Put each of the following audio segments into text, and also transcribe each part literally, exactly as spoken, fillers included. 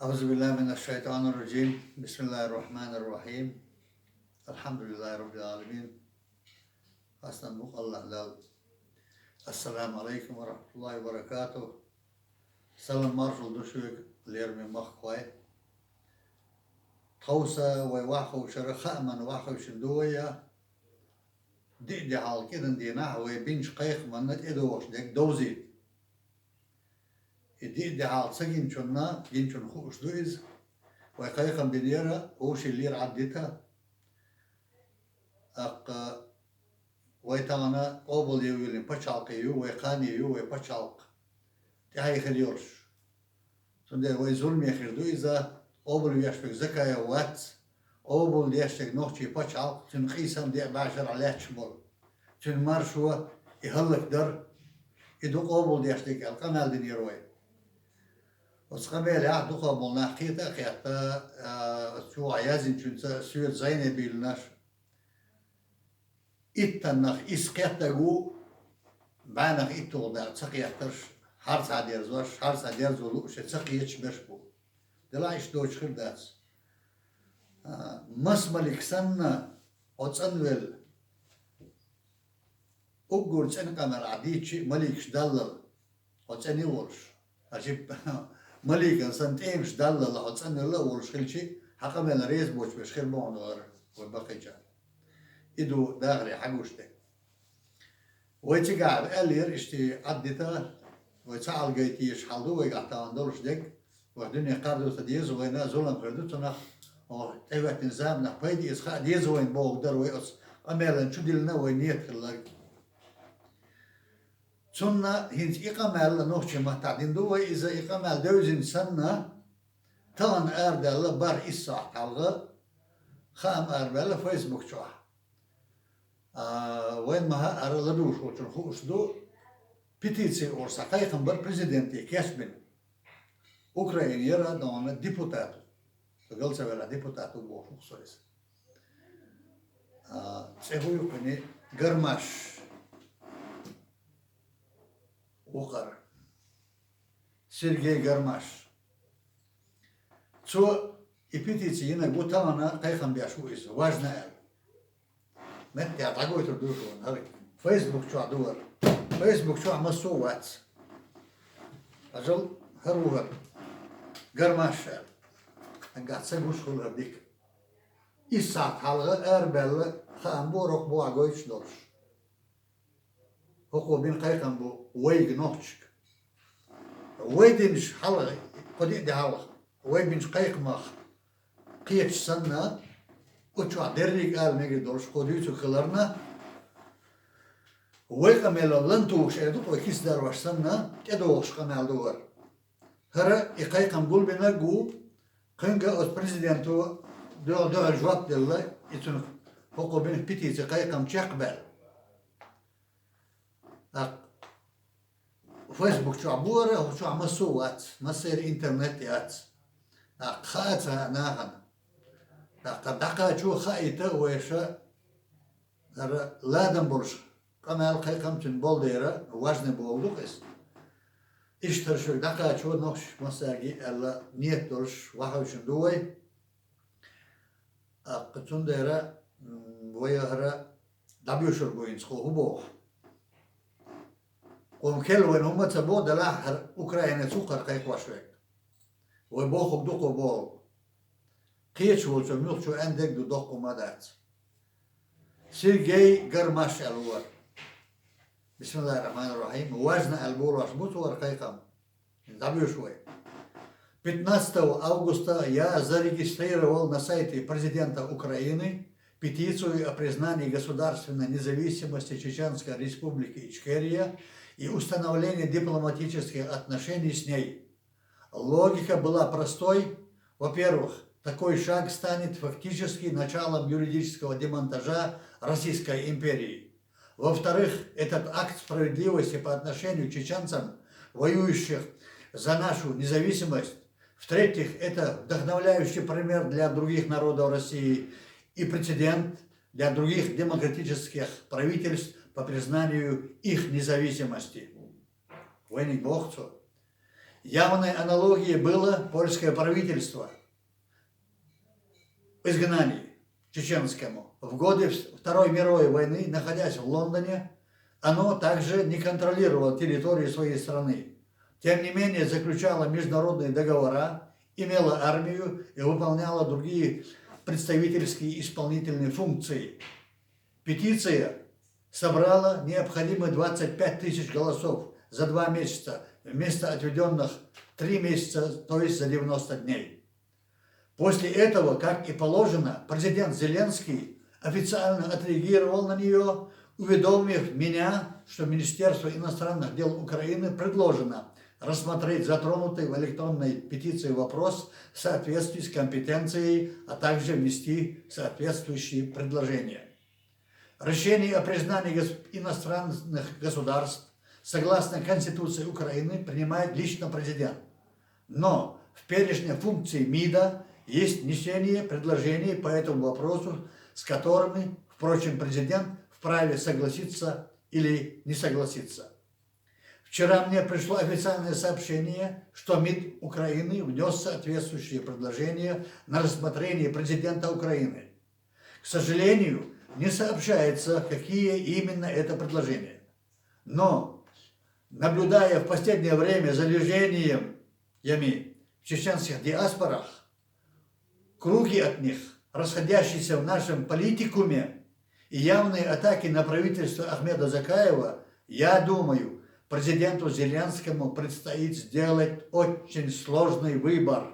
أعوذ بالله من الشيطان الرجيم. بسم الله الرحمن الرحيم. الحمد لله رب العالمين. Хастам бу Аллах Дала. Ассаламу алейкум ва рахматуллахи ва баракатух. Салам маршал ду шуьга, лераме махкахой. Тховса вай ваххавшара хааман ваххавшин ду вай я. Диъ де хьалха кӀидан дийнахь вай бинчу кхайкхаманна тӀедогӀуш дерг довзийта. И диъ де хьалха ца гинчунна, гинчун хууш ду иза. Вай кхайкхам бинера, вовшиллера Ӏаддита. ТӀаккха вай тахана къобал йовлина пачхьалкхе ю, вай кхане ю, вай пачхьалкх тӀаьхье хир йолуш. Цундела вай зуламе хир ду иза, къобал веш верг Закаев вац, къобал деш дерг нохчий пачхьалкх, цуьнан къийсам деа бӀешарахь лаьтташ болу. Цуьнан маршо и хӀаллакдар, и ду къобал деш дерг аьлла къамел динера вай. Оцу къамелехь дукха болу нах кхета а кхетта, а, оцу чохь яздинчуьнца соьца зӀене буьйлинарш. Иттаннах исс кхеттарг ву, бӀеннах итталгӀа дакъа ца кхеттарш, хьарцхьа дерзош, хьарцхьа дерзо лууш я ца кхеташ берш бу. Делахь иштта доцуш хир дац. А, мас малик санна, хьо цӀанвелла, уггар цӀена къамел ахь дийцча а маликаш даллал, хьо цӀена а волуш. Хьажа, маликан санна тӀемаш даллал, хьо цӀанвелла а волуш хилча, хьан къамелна реза боцуш берш хир бохьана вара вай баккхийчара. И ду дахаре хьагуш дерг. Вай цигахь аьллера иштта Ӏаддита, вай ца Ӏалгайтийша хьал ду вайгахь тахана долуш дерг, вай дуьне кхардо ца деза вайна, зулам хир ду цунах, хӀокху тӀехӀоьттина заманах пайда эца хаа деза вайна бохург дара вай оцу къамелан чу диллина вай нийят хилларг. Цунна хӀинца и къамел нохчийн маттахь дина ду вай иза, и къамел девзина санна, тахана арадаьлла бархӀ-исс сахьт хьалха хаам арабаьлла Facebook чохь. А, вайн ма-хаъара ладугӀуш волчун хууш ду, петици олуш цхьа кхайкхам бара президенте кечбина. Украинера дона депутат ву. Со гал ца велахь депутат ву бохуш ву со иза. А, цӀе хӀу ю кхуьнан? Гармаш. Вукхара. Сергей Гармаш. Цо и петици йинарг ву, тахана кхайкхам беш ву иза, важна аьлла. Меттехь дӀагойтур ду шуна, хӀара Facebook чохь ду вара. Facebook чохь массо а вац. Хьажал, хӀара ву хӀара. Гармаш аьлла. Ангахь ца гуш хуьлу хӀара дика. Исс сахьт хьалха арабаьлла хаам бу, рокх бохьа гойтуш долуш. ХӀокхо бина кхайкхам бу вайга нохчашка. Вай динчу хьалха, кхо-диъ де хьалха, вай бинчу кхайкхамах кхеташ санна, оцу чохь дерриг ала мегар долуш кхо дуьйцург хиларна, вай къамелан лан тухуш эр ду-кх вай кица дарваш санна, тӀедогӀуш къамел ду хӀара. ХӀара и кхайкхам гулбинарг ву, кхуьнга оцу президенто дуьхьал-дуьхьал жоп делла, и цунах хӀокхо бина петици кхайкхам чекхбаьлла. ТӀаккха Facebook чохь бу хӀара, хӀокху чохь массо а вац, массеран интернет яц. ТӀаккха хаа ца нахана. ТӀаккха дӀакхачо хаийта вайша хӀара ладам болуш къамел кхайкхам цуьнан болу дера, важный бохург ду-кх иза. Иштта хӀара шуьга дӀакхачо нохчаш массаьрга аьлла нийят долуш вахавшина ду вай. ТӀаккха цундела, м, вай хӀара дӀабоьшур бу хӀинца кхо хӀу боху. Кхо-м керла вайна хӀумма а ца боху, делахь хӀара Украинаца ву-кх хӀара кхайкхош верг. Вай бохург ду кхо бохург. Кхечу волчо муьлххачо аьнна дерг ду, доккха хӀума а дац. Сергей Гармаш аьлла вара. Бисмиллахир Рахманир Рахим. Важна аьлла болош бу цо хӀара кхайкхам. ДӀабоьшу вай. Пятнадцатого августа я зарегистрировал на сайте президента Украины петицию о признании государственной независимости Чеченской Республики Ичкерия и установлении дипломатических отношений с ней. Логика была простой. Во-первых, такой шаг станет фактически началом юридического демонтажа Российской империи. Во-вторых, этот акт справедливости по отношению к чеченцам, воюющих за нашу независимость. В-третьих, это вдохновляющий пример для других народов России и прецедент для других демократических правительств по признанию их независимости. Вайниг боху цо. Явной аналогией было польское правительство в изгнании чеченскому. В годы Второй мировой войны, находясь в Лондоне, оно также не контролировало территорию своей страны. Тем не менее, заключало международные договора, имело армию и выполняло другие представительские исполнительные функции. Петиция собрала необходимые двадцать пять тысяч голосов за два месяца вместо отведенных три месяца, то есть за девяносто дней. После этого, как и положено, президент Зеленский официально отреагировал на нее, уведомив меня, что Министерство иностранных дел Украины предложено рассмотреть затронутый в электронной петиции вопрос в соответствии с компетенцией, а также внести соответствующие предложения. Решение о признании гос- иностранных государств согласно Конституции Украины принимает лично президент. Но в перечне функций МИДа есть внесение предложений по этому вопросу, с которыми, впрочем, президент вправе согласиться или не согласиться. Вчера мне пришло официальное сообщение, что МИД Украины внес соответствующее предложение на рассмотрение президента Украины. К сожалению, не сообщается, какие именно это предложения. Но, наблюдая в последнее время за движениями в чеченских диаспорах, круги от них, расходящиеся в нашем политикуме, и явные атаки на правительство Ахмеда Закаева, я думаю, президенту Зеленскому предстоит сделать очень сложный выбор.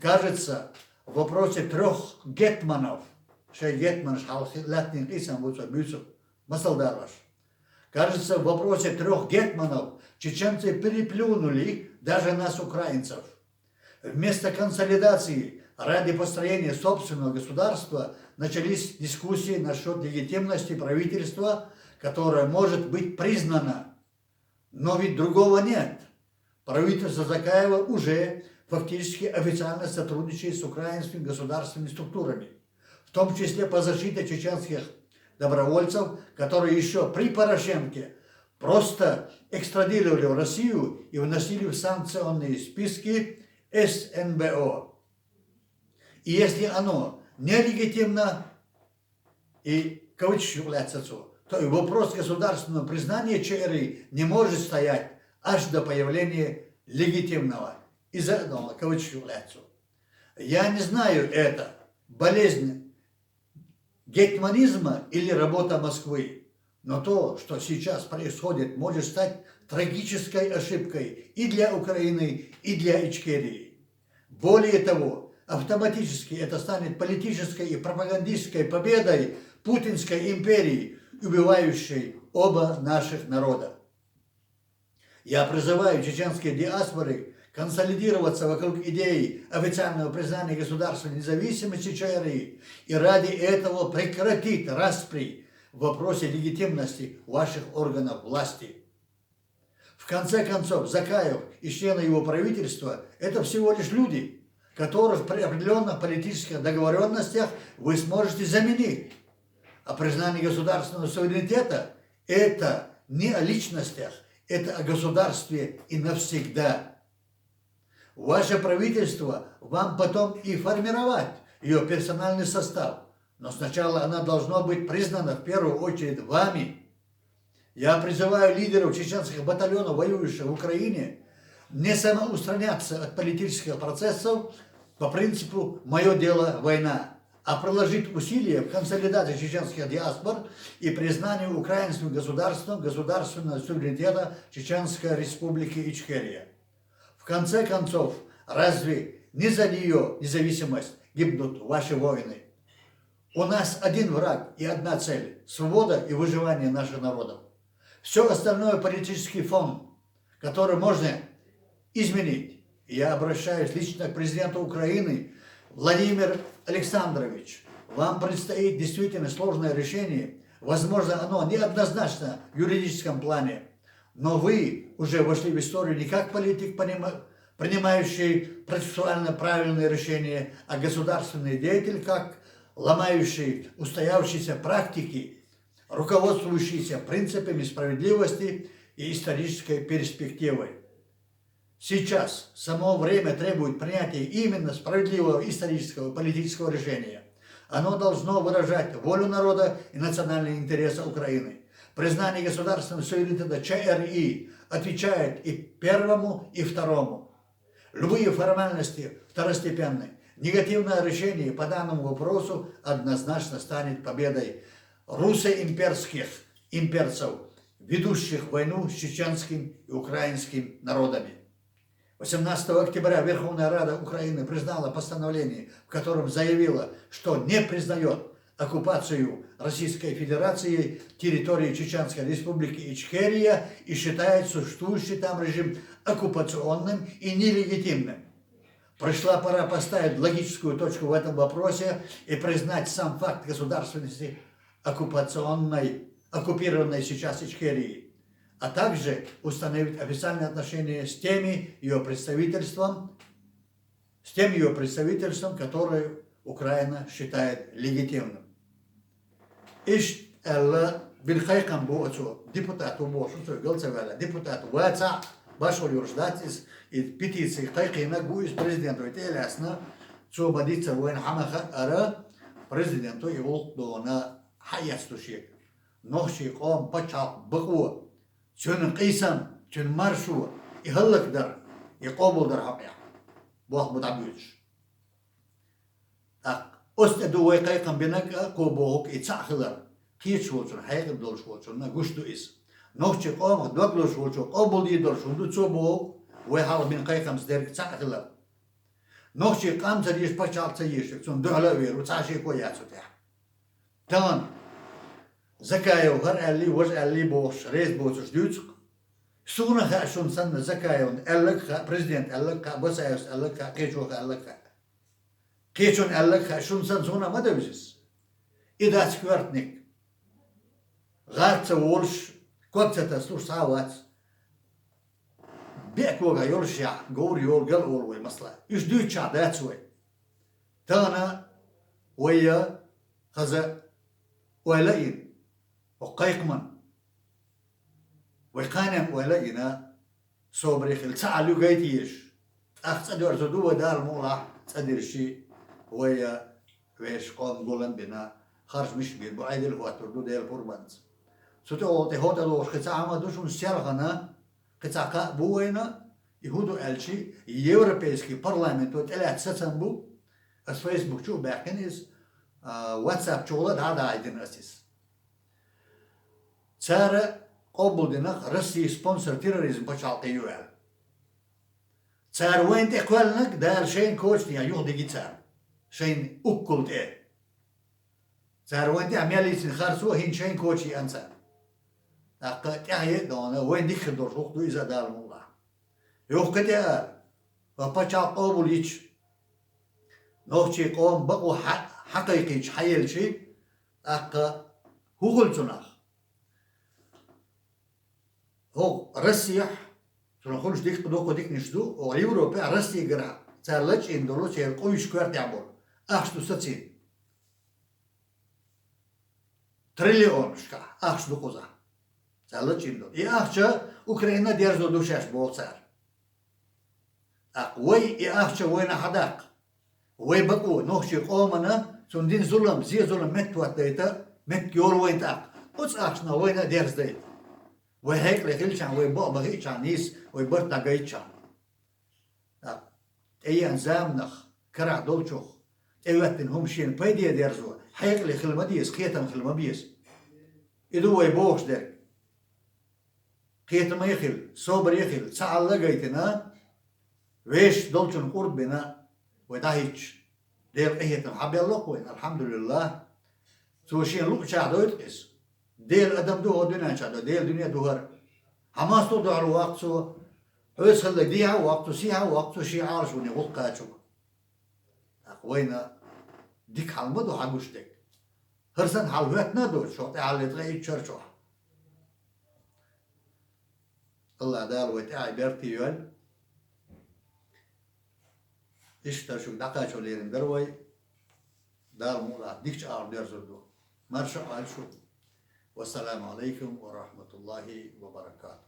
Кажется, в вопросе трех гетманов, шей гетманаш хьалха лаьттан къийсам бу цо буьйцу масалдалаш. Кажется, в вопросе трех гетманов чеченцы переплюнули даже нас, украинцев. Вместо консолидации ради построения собственного государства начались дискуссии насчет легитимности правительства, которое может быть признано. Но ведь другого нет. Правительство Закаева уже фактически официально сотрудничает с украинскими государственными структурами, в том числе по защите чеченских добровольцев, которые еще при Порошенке просто экстрадировали в Россию и вносили в санкционные списки СНБО. И если оно нелегитимно, и кавычки юкъе лаьцна цо, то и вопрос государственного признания ЧРИ не может стоять аж до появления легитимного. Из этого кавычки юкъе лаьцна цо. Я не знаю, это болезнь гетманизма или работа Москвы, но то, что сейчас происходит, может стать трагической ошибкой и для Украины, и для Ичкерии. Более того, автоматически это станет политической и пропагандистской победой путинской империи, убивающей оба наших народа. Я призываю чеченские диаспоры консолидироваться вокруг идеи официального признания государственной независимости ЧРИ и ради этого прекратить распри в вопросе легитимности ваших органов власти. В конце концов, Закаев и члены его правительства — это всего лишь люди, которых при определенных политических договоренностях вы сможете заменить. А признание государственного суверенитета — это не о личностях, это о государстве и навсегда. Ваше правительство, вам потом и формировать ее персональный состав, но сначала она должна быть признана в первую очередь вами. Я призываю лидеров чеченских батальонов, воюющих в Украине, не самоустраняться от политических процессов по принципу «моё дело — война», а проложить усилия в консолидации чеченских диаспор и признании украинским государством государственного суверенитета Чеченской Республики Ичкерия. В конце концов, разве не за нее независимость гибнут ваши воины? У нас один враг и одна цель — свобода и выживание наших народов. Все остальное — политический фон, который можно изменить. Я обращаюсь лично к президенту Украины. Владимир Александрович, вам предстоит действительно сложное решение. Возможно, оно неоднозначно в юридическом плане, но вы уже вошли в историю не как политик, принимающий процессуально правильные решения, а государственный деятель, как ломающий устоявшиеся практики, руководствующийся принципами справедливости и исторической перспективой. Сейчас само время требует принятия именно справедливого исторического и политического решения. Оно должно выражать волю народа и национальные интересы Украины. Признание государственного суверенитета Ч Р И отвечает и первому, и второму. Любые формальности второстепенны. Негативное решение по данному вопросу однозначно станет победой руссо-имперских имперцев, ведущих войну с чеченским и украинским народами. Восемнадцатого октября Верховная Рада Украины признала постановление, в котором заявила, что не признает оккупацию Российской Федерацией территории Чеченской Республики Ичкерия и считает существующий там режим оккупационным и нелегитимным. Пришла пора поставить логическую точку в этом вопросе и признать сам факт государственности оккупационной, оккупированной сейчас Ичкерии, а также установить официальные отношения с теми ее представительством, с тем ее представительством, которое Украина считает легитимным. Иштта аьлла бина кхайкхам бу оцу депутат ву бохуш, цо гал ца ваьлла. Депутат вацахь, башхалла йолуш дац иза, и петици кхайкхийнарг ву иза, президента тӀе а лаьцна, цо ма-дийццара вайна хьан ма хаьара, президента и гӀуллакх дона хьаэцна ду шега. Нохчийн къоман пачхьалкх бакъо, цуьнан къийсам, цуьнан маршо, и хӀаллакдар, и къобалдар хьокъехь, боху бу дӀабуьйцуш. ТӀаккха оцу тӀе ду вай кхайкхам бинарг а, кхо бохург и цхьаъ хилар, кхечу волчунна, хьекъал долуш волчунна гуш ду иза. Нохчийн къомах дог лозуш волчо къобалдийр долуш хӀума ду, цо бохург, вай хьалха бина кхайкхамца дерг цхьаъ хилар. Нохчийн къам ца дезаш, пачхьалкх ца езаш, цунна дуьхьал а вер ву, цхьа шеко яц цу тӀехь. Тахана Закаев хӀара аьллий, важа аьллий бохуш, реза боцурш дуьйцу-кх. Суна хаьа шуна санна Закаевна аьлларг а хаьа, президента аьлларг а хаьа, Басаевс аьлларг а хаьа, кхечо хаьа аьлларг а хаьа. Кхечунна аьлларг а хаьа, шуна санна суна ма девза иза. И дац коьртаниг. ГӀар ца волуш, ког ца тасалуш цхьа а вац. Беа когахь йолушехь, говр йолу гал олу вай, масала. Уьш дуьйцучехь дац вай. Тахана вай хаза ойла а йина, хӀокху кхайкхаман. Вай кханенна ойла а йина, собаре хила, ца Ӏалуьгайтийша. ТӀаккха цӀа доьрзур ду вай, Дала мукъалахь, цӀа дирши, вай вешан къоман гулам а бина, харжамаш а бийр бу, Ӏедал а хӀоттур ду Делан пурбанца. Цу тӀе олу тӀе хӀотталуш кхин цхьа хӀума ду шуна селхана, кхин цхьа кхаъ бу вайна, и хӀун ду аьлчи, Европейский парламенто тӀелаьцна сацам бу, ас Facebook чу а баьккхина иза, а, WhatsApp чухула а дӀа а дахьийтина ас иза. Цара къобалдина Россия спонсор терроризм пачхьалкх ю аьлла. Цара вайна тӀе кхоьллинарг Дала шайна коча тӀехь юхадигира цара, шайна уккул тӀе. Цара вайна тӀехь мел йицина харцо а хӀинца шайна коча еана цара. ТӀаккха тӀаьхье а дона, вайна дика хир долуш гӀуллакх ду иза а Дала мукъалахь. Юха кхин тӀе а, ва пачхьалкх къобал йича, нохчийн къоман бакъо хьа-, хьакхайкхийча, хьаелчи, тӀаккха хӀун хуьлу цунах? ХӀокху Россехь, цунах хуьлуш дика, дуккха диканаш ду, оха Европехь Россигара цара лачкъийна долу церан къуьйсу коьртехь болу ахча ду сацийна. Триллионашкахь ахча ду кхузахь, цара лачкъийна долу. И ахча Украина дерзо ду шаьш боху цара. ТӀаккха вай и ахча вайна хьадаккха, вай бакъо, нохчийн къомана цунна дина зулам, зе-зулам меттахӀоттадайта меттиг йолу вайна тӀаккха. Оцу ахчанах вайна а дерзадайта. Вай хьекъале хилчахьана, вай бакъ бан хиъчахьана нийса, вай барт дӀагайтачахьана. ТӀаккха тӀееана заманах, карахь долчух, тӀехӀоьттина хӀума шена пайде дерзо, хьекъале хила ма деза, кхетам хила ма беза. И ду вай бохуш дерг. Кхетаме а хила, собаре а хила, цхьа Ӏалла а гайтина, вешан долчунна къурд а бина, вай дӀахӀиттича, Делан къинхетам хьабелла-кх вайна, алхьамдулиллахӀ. Цо шена луъучохь дойту иза. Делан адам ду хӀокху дуьнен чохь, Делан дуьне а ду хӀара. Хьан мостагӀа дуьхьал ваккха цо, хьоьца хилларг дехьа а ваккха цо, сехьа а ваккха цо, шен Ӏалашоне гӀуллакх кхачо. ТӀаккха вайна дика хьал ма ду хьан гуш дерг. ХӀара санна хьал хӀоьттина а доцуш, хӀокху тӀаьххьарлера ткъе итт шарчохь. АллахӀ Дала вай тӀаьхье беркате йойла. Иштта шуьга дӀакхачо лерина дара вай. Дала мукъалахь дикачу агӀор доьрзур ду. Марша Ӏойла шу. Вассаламу Ӏалайкум ва рахьматуллахӀи ва баракатухӀ.